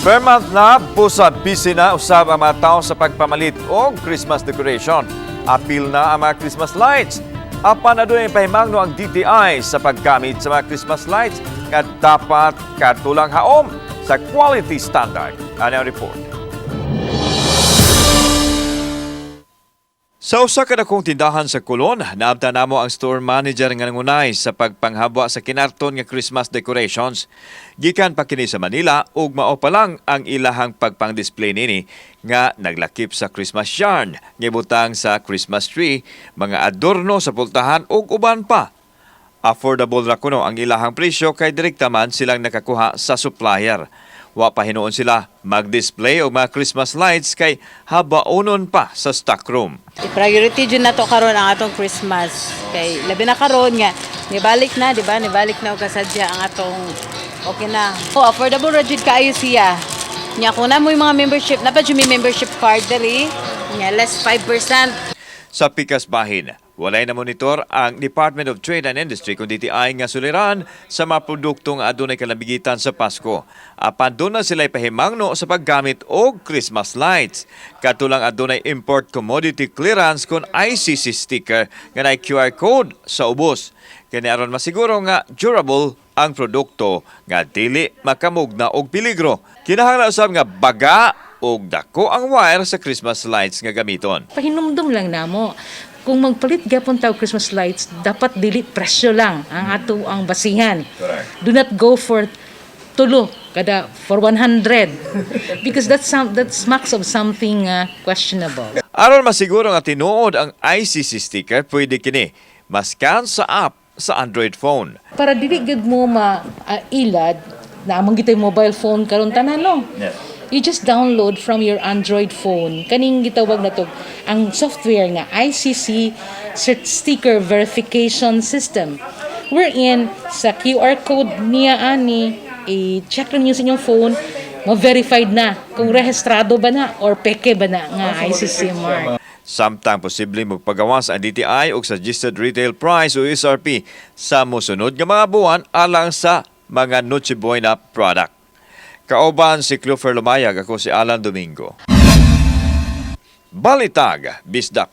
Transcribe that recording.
Ber month na, busa busy na usab ang mga tao sa pagpamalit og Christmas decoration. Apil na ang mga Christmas lights. Apan adunay pahimangno ang DTI sa paggamit sa mga Christmas lights nga dapat katulang haom sa quality standard. Ano ang report? Sa usa ka dakong tindahan sa Colon, naabtan namo ang store manager nga nangunay sa pagpanghabwa sa kinarton nga Christmas decorations. Gikan pa kini sa Manila ug mao pa lang ang ilahang pagpang-display nini nga naglakip sa Christmas yarn, nga ibutang sa Christmas tree, mga adorno sa pultahan ug uban pa. Affordable ra kuno ang ilahang presyo kay direkta man silang nakakuha sa supplier. Wa pa hinuon sila mag-display og mga Christmas lights kay habaonon pa sa stockroom. I-priority jud nato karon ang atong Christmas kay labi na karon nga nibalik na, di ba? Nibalik na og kasadya ang atong okay na. Oh, affordable ra jud kaayo siya. Nya kung na mo yung mga membership, na pa jud may membership card diri, nya less 5%. Sa pikas bahin, walay na monitor ang Department of Trade and Industry kung DTI nga suliran sa mga produkto nga adunay kalambigitan sa Pasko. Apan duna sila pahimangno sa paggamit og Christmas lights. Katulang adunay import commodity clearance kon ICC sticker nga naay QR code sa ubos. Kini aron masiguro nga durable ang produkto nga dili makamugna og peligro. Kinahanglan usab nga baga og dako ang wire sa Christmas lights nga gamiton. Pahinumdum lang namo kung magpalit gyapon ta og Christmas lights, dapat dili presyo lang ang ato ang basihan. Do not go for tulo kada for 100 because that smacks of something questionable. Aron masiguro nga tinuod ang ICC sticker, pwede kini maskan sa app sa Android phone. Para dili gyud mo ma-ilad na among gitay mobile phone karon tanan, no? You just download from your Android phone kaning gitawag na to ang software nga ICC Sticker Verification System, wherein sa QR code niya ani i-check lang niyo sa inyong phone, ma-verified na kung rehistrado ba na or peke ba na nga ICC mark. Samtang posible magpagawas ang DTI og suggested retail price o SRP sa mosunod nga mga buwan alang sa mga Noche Buena product. Kauban si Clofer Lumayag, ako si Alan Domingo. Balitag, Bisdak.